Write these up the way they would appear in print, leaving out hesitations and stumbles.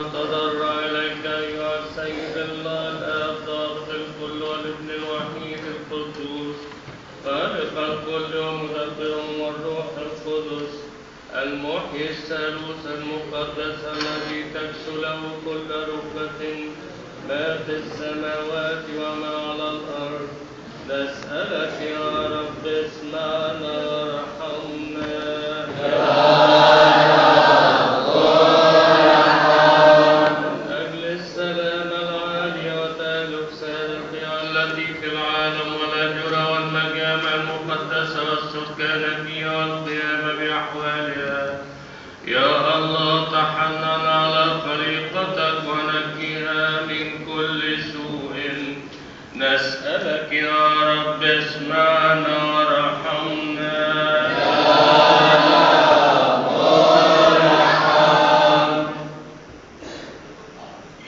نتضرع إليك أيها السيد الله الآب ضابط الكل والابن الوحيد القدوس خالق الكل ومدبرهم والروح القدس المحيي الثالوث المقدس الذي تكسو له كل ركبة ما في السماوات وما على الأرض. نسألك يا رب اسمعنا وارحمنا. من أجل السلام العالي وتألف سائر القيع التي في العالم والأجرة والمجامع المقدسة والسكان فيها والقيام بأحوالها، يا الله تحنن على خليقتك ونجيها من كل سوء. نسألك يا رب اسمعنا وارحمنا.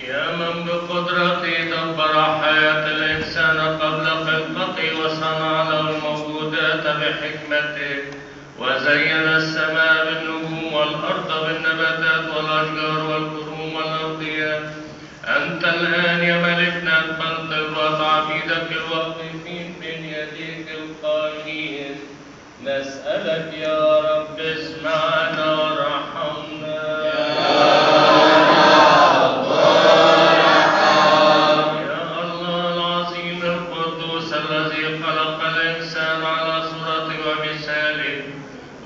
يا من بقدرته دبر حياة الإنسان قبل خلقته وصنع له الموجودات بحكمته وزين السماء بالنجوم والأرض بالنباتات والأشجار والكروم والأودية، أنت الآن يا ملكنا اقبل طلبات عبيدك الواقفين بين يديك القائلين. نسألك يا رب اسمعنا وارحمنا. يا الله العظيم القدوس الذي خلق الإنسان على صورته ومثاله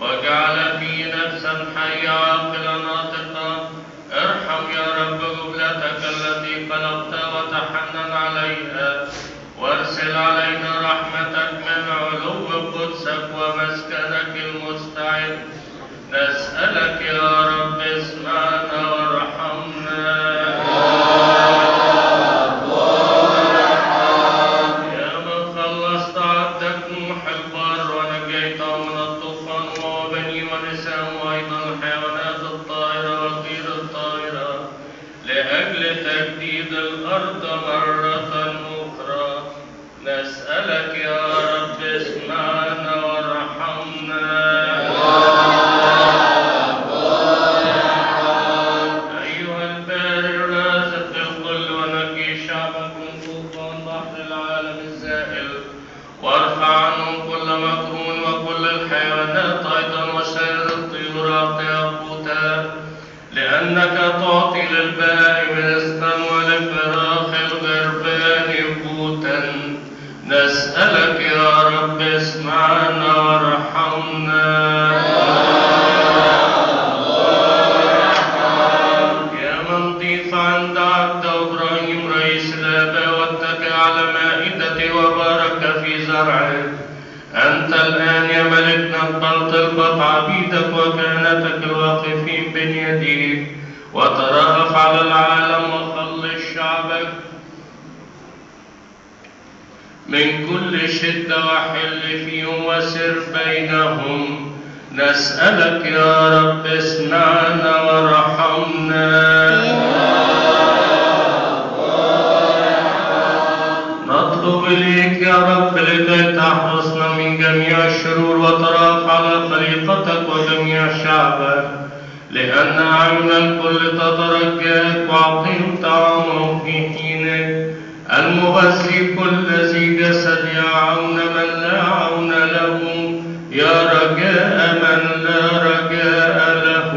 وجعل فيه نفسا حية عاقلة ناطقة، ارحم يا رب جبلتك التي خلقتها وتحنن عليها، وارسل علينا رحمتك من علو قدسك ومسكنك المستعد. نسألك يا رب اسمعنا وارحمنا. يا من خلصت عبدك نوح البر ونجيته من الطوفان وبني ونساء وأيضا الحيوانات الطائرة والغير الطائرة لأجل تجديد الأرض مرة أخرى، نسألك يا رب اسمعنا وارحمنا. أيها البارئ الرازق الكل ونجي شعبك من طوفان بحر العالم الزائل، وارفع عنهم كل مكروه وكل الحيوانات أيضا وسائر الطيور أعطيها قوتا، لأنك تعطي للبهائم رزقا ولفراخ الغربان قوتا. نسألك يا رب اسمعنا وارحمنا. يا من ضيف عند عبد إبراهيم رئيس الآباء واتكأ على مائدته وبارك في زرعه، أنت الآن يا ملكنا اقبل طلبة عبيدك وكهنتك الواقفين بين يديك، وترأف على العالم وخلص شعبك من كل شدة وحل فيهم وسر بينهم. نسألك يا رب اسمعنا وارحمنا. نطلب إليك يا رب لكي تحرسنا من جميع الشرور وترأف على خليقتك وجميع شعبك، لأن أعين الكل تترجاك وأعطهم طعامهم في حينه. المغذي كل ذي جسد، يا عون من لا عون له، يا رجاء من لا رجاء له.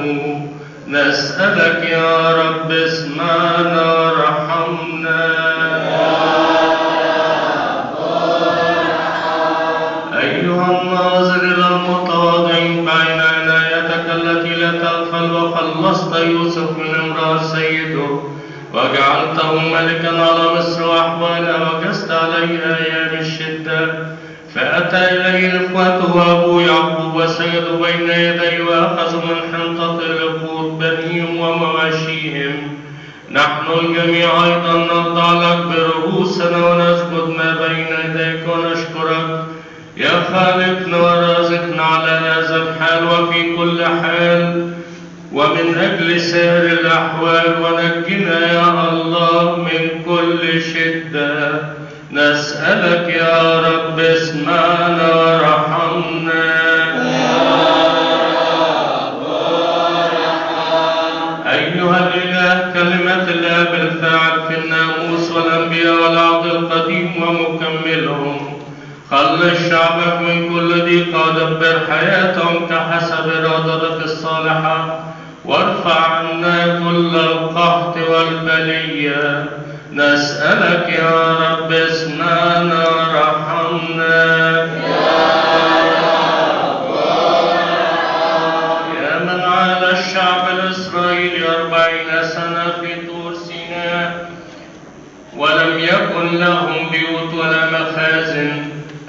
نسألك يا رب اسمعنا وارحمنا. أيها الناظر إلى المتواضعين بعين عنايتك التي لا تغفل، وخلصت يوسف من امرأة سيده وجعلته ملكا على مصر وأحوالها وجزت عليه أيام الشدة. فأتى إليه إخوته وأبو يعقوب وسجدوا بين يديه وأخذوا من حنطة لقوت بنيهم ومواشيهم. نحن الجميع أيضا نخضع لك برؤوسنا ونسجد ما بين يديك ونشكرك يا خالقنا ورازقنا على هذا الحال وفي كل حال ومن أجل سائر الأحوال، ونجنا يا الله من كل شدة. نسألك يا رب اسمعنا وارحمنا. أيها الإله كلمة خلص شعبك من كل ضيق ودبر حياتهم كحسب إرادتك الصالحة، وارفع عنا كل القحط والبلية. نسألك يا رب اسمعنا وارحمنا. يا من عال الشعب الإسرائيلي 40 سنة في طور سيناء ولم يكن لهم بيوت ولا مخازن،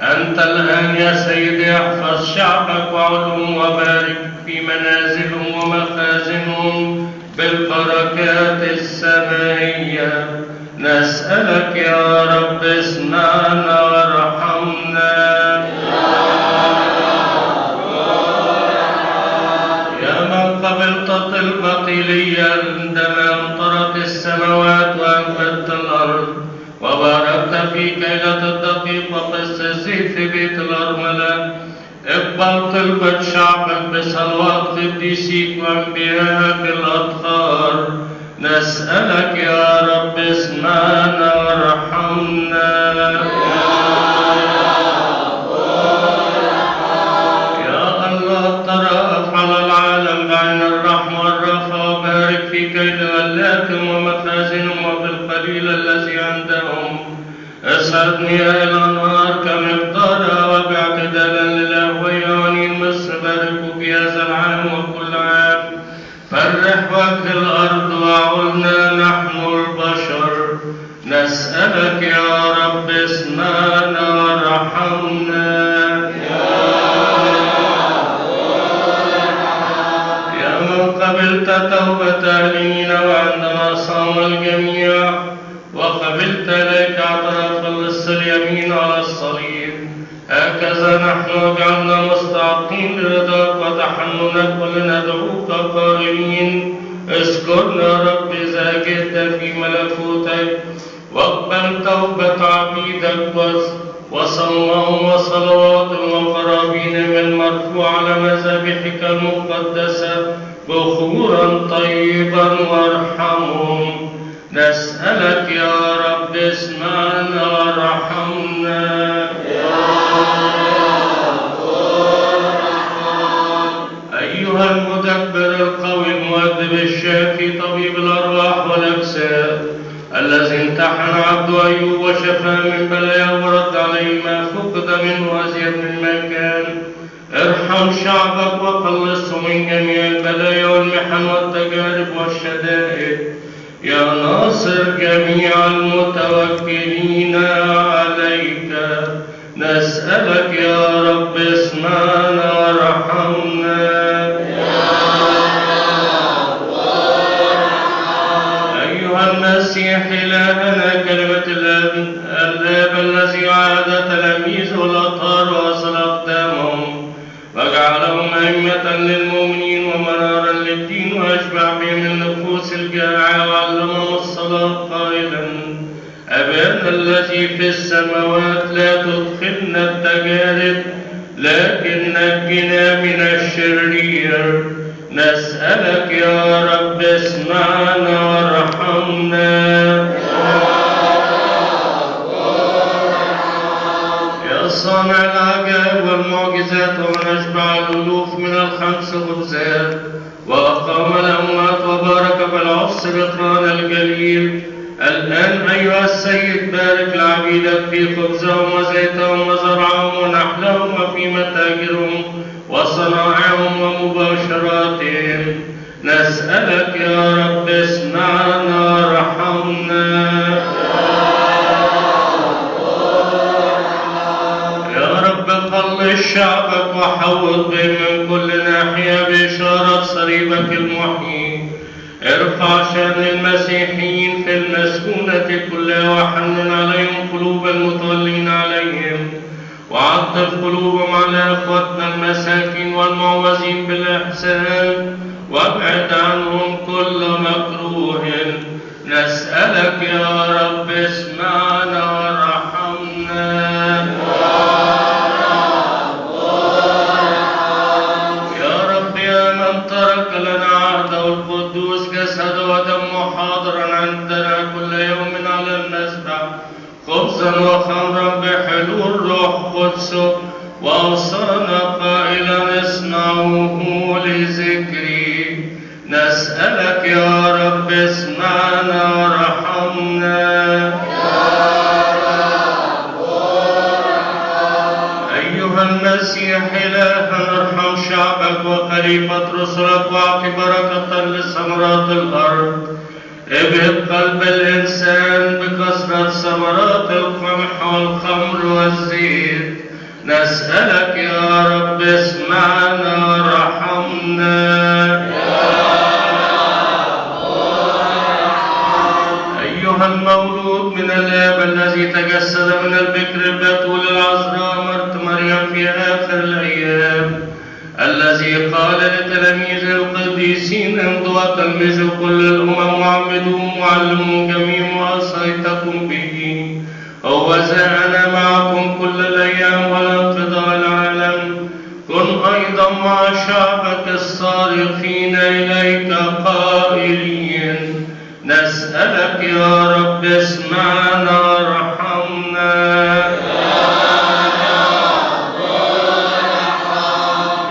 أنت الآن يا سيدي احفظ شعبك وعلهم وبارك في منازلهم ومخازنهم بالبركات السمائية. نسألك يا رب اسمعنا وارحمنا. يا من قبلت طلبة لي عندما أمطرت السماوات وأنبتت الأرض، وباركت في كيلة الدقيق وقس الزيت في بيت الأرملة، اقبل طلبة شعبك بصلوات قديسيك وأنبيائك الأطهار. نسألك يا رب اسمعنا وارحمنا. يا الله ترأف على العالم بعين الرحمة والرأفة، وبارك في كيل غلاتهم ومخازنهم وفي القليل الذي عندهم. اسعد مياه الأنهار كمقدارها وباعتدالا للأهوية ونيل مصر. باركوا في هذا العام وكل عام. فرح وجه الأرض وعلنا نحن البشر. نسألك يا رب اسمعنا وارحمنا. يا من قبلت توبة أهل نينوى عندما صام الجميع، وقبلت إليك اعتراف اللص اليمين على الصليب، هكذا نحن وجعلنا مستحقين لرضاك وتحننك، ولندعوك قائلين: اذكرنا رب إذا جئت في ملكوتك، واقبل توبة عبيدك وصومهم وصلواتهم وقرابينهم المرفوع على مذابحك المقدسة بخورا طيبا وارحمهم. نسألك يا رب اسمعنا وارحمنا. أيها المدبر القوي المؤدب الشافي طبيب الأرواح والأجساد، الذي امتحن عبده أيوب وشفاه من بلاياه ورد عليه ما فقد منه أزيد مما كان، ارحم شعبك وخلصه من جميع البلايا والمحن والتجارب والشدائد. يا ناصر جميع المتوكلين عليك، نسألك يا رب اسمعنا وارحمنا. أيها المسيح إلهنا، كلمة الآب الذي عاد تلاميذه الأطهار وغسل أقدامهم وجعلهم أئمة للمؤمنين ومنارا للدين، وأشبع بهم النفوس الجائعة وعلمهم الصلاة قائلا: أبانا الذي في السماوات، لا تدخلنا التجارب، لكن نجنا من الشرير. نسألك يا رب اسمعنا وارحمنا. يا صانع العجائب والمعجزات، ومن أشبع الألوف من الخمس خبزات وأقام الأموات وبارك بالعصر بطران الجليل، الآن أيها السيد بارك لعبيدك في خبزهم وزيتهم وزرعهم ونحلهم وفي متاجرهم وصناعهم ومباشراتهم. نسألك يا رب اسمعنا وارحمنا. يا رب خلص شعبك وحوط بهم من كل ناحية بإشارة صليبك المحيي. ارفع شأن المسيحيين في المسكونة كلها، وحنن عليهم قلوب المتولين عليهم، وعطف قلوبهم على إخوتنا المساكين والمعوزين بالإحسان، وابعد عنهم كل مكروه. نسألك يا رب اسمعنا وارحمنا. يا رب يا من ترك لنا عهده القدوس جسده ودمه حاضرا عندنا كل يوم على المذبح، خبزا وخمرا بحلول روح وروح قدسه، وأوصانا قائلا اصنعوه لذكري. نسألك يا رب اسمعنا وارحمنا. يا رب ارحمنا. أيها المسيح إلهنا ارحم شعبك وخليفة رسلك، واعط بركة لثمرات الأرض. ابهب قلب الإنسان بكثرة ثمرات القمح والخمر والزيت. نسألك يا رب اسمعنا وارحمنا. يا رب ارحمنا. أيها المولود من الآب الذي تجسد من البكر البتول العذراء مرت مريم في آخر الأيام، الذي قال لتلاميذه القديسين امضوا وتلمذوا كل الأمم وعمدوهم وعلموا جميع ما أوصيتكم به، هوذا أنا معكم كل الأيام ولا انقضاء العالم. كن أيضا مع شعبك الصارخين إليك قائلين نسألك يا رب اسمعنا وارحمنا.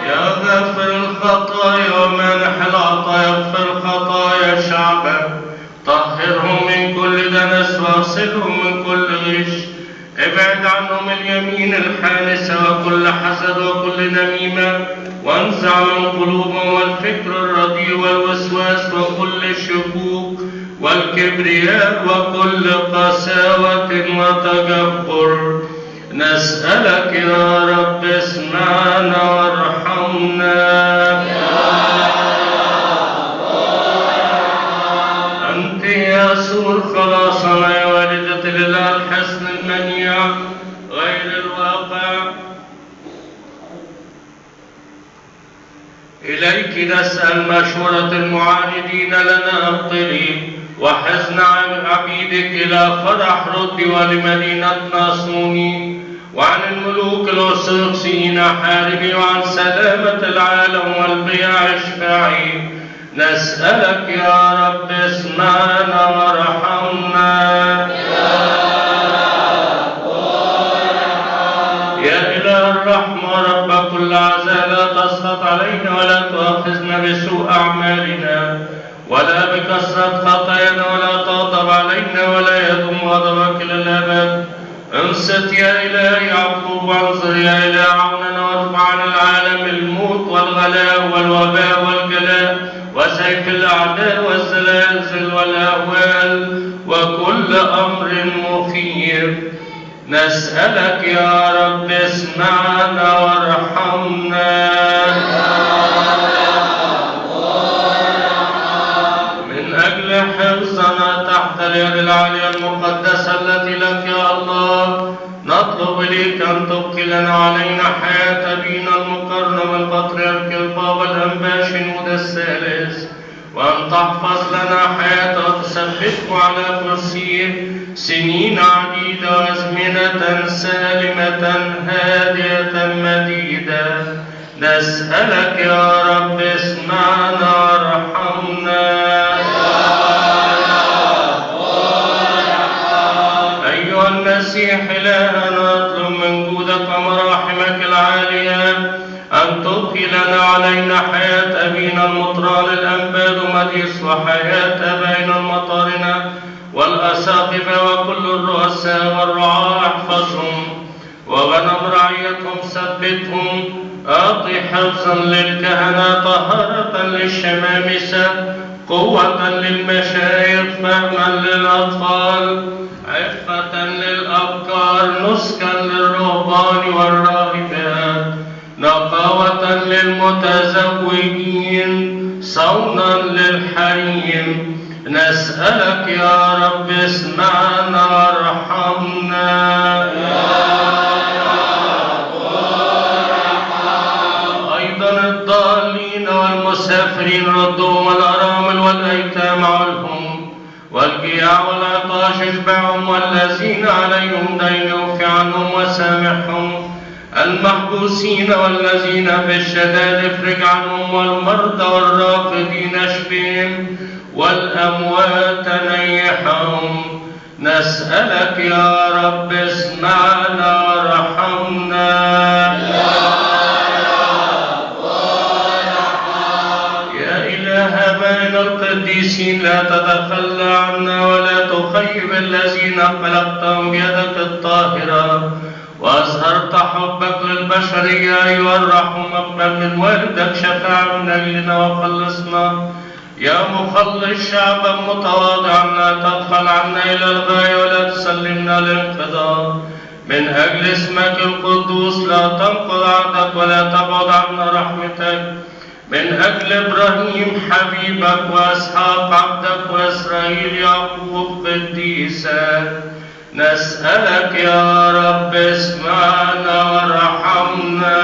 يا غافر الخطايا ومانح العطايا، اغفر خطايا شعبك، طهرهم من كل دنس واغسلهم من كل غش. ابعد عنهم اليمين الحانسة وكل حسد وكل نميمة، وانزع من قلوبهم الفكر الرديء والوسواس وكل شكوك والكبرياء وكل قساوة وتجبر. نسألك يا رب اسمعنا وارحمنا. أنت يا سور خلاصنا، يا والدة الإله الحسن المنيع غير الواقع، إليك نسأل مشورة المعاندين لنا أبطلي، وحزن عبيدك إلى فرح ردي، ولمدينتنا صوني، وعن الملوك الأرثوذكسيين حاربي، وعن سلامة العالم والبيع اشفعي. نسألك يا رب اسمعنا وارحمنا. يا إله الرحمة رب كل عزاء، لا تسخط علينا ولا تؤاخذنا بسوء أعمالنا ولا بكثرة خطايانا، ولا تغضب علينا ولا يدوم غضبك إلى الأبد. انصت يا إله يعقوب، وانظر يا إله عوننا، وارفع عن العالم الموت والغلاء والوباء والجلاء وسيف الأعداء والزلازل والأهوال وكل أمر مخيف. نسألك يا رب اسمعنا وارحمنا. من أجل حفظنا تحت اليد العالية المقدسة التي لك يا الله، نطلب إليك أن تبقي لنا علينا حياة أبينا المكرم البطريرك البابا الأنبا شنود الثالث، وأن تحفظ لنا حياته وتثبته على كرسيه سنين عديدة وأزمنة سالمة هادئة مديدة. نسألك يا رب اسمعنا وارحمنا. أيها المسيح إلهنا، نطلب من جودك ومراحمك العالية أن تبقي لنا علينا حياة أبينا المطران الأنبا دوماديس، وحياة أبائنا المطارنة والأساقفة وكل الرؤساء والرعاة، احفظهم وغنم رعيتهم ثبتهم، أعطي حفظا للكهنة، طهارة للشمامسة، قوة للمشايخ، فهما للأطفال، عفة للأبكار، نسكا للرهبان والراهبات، نقاوة للمتزوجين، صونا للحريم. نسألك يا رب اسمعنا وارحمنا. أيضا الضالين والمسافرين ردهم، والأرامل والأيتام عنهم، والجياع والعطاش اشبعهم، والذين عليهم دين اعف عنهم وسامحهم، المحبوسين والذين في الشدائد افرج عنهم، والمرضى والراقدين اشفهم، والأموات نيحهم. نسألك يا رب اسمعنا وارحمنا. القديسين لا تتخلى عنا ولا تخيب الذين خلقتهم بيدك الطاهرة. وأظهرت حبك للبشرية أيها الرحوم، اقبل من والدك شفاعة من أجلنا وخلصنا. يا مخلص شعبا متواضعا، لا تغفل عنا إلى الغاية ولا تسلمنا للانقضاء. من أجل اسمك القدوس لا تنقض عهدك ولا تبعد عنا رحمتك. من أجل إبراهيم حبيبك وإسحاق عبدك وإسرائيل يعقوب قديسك، نسألك يا رب اسمعنا وارحمنا.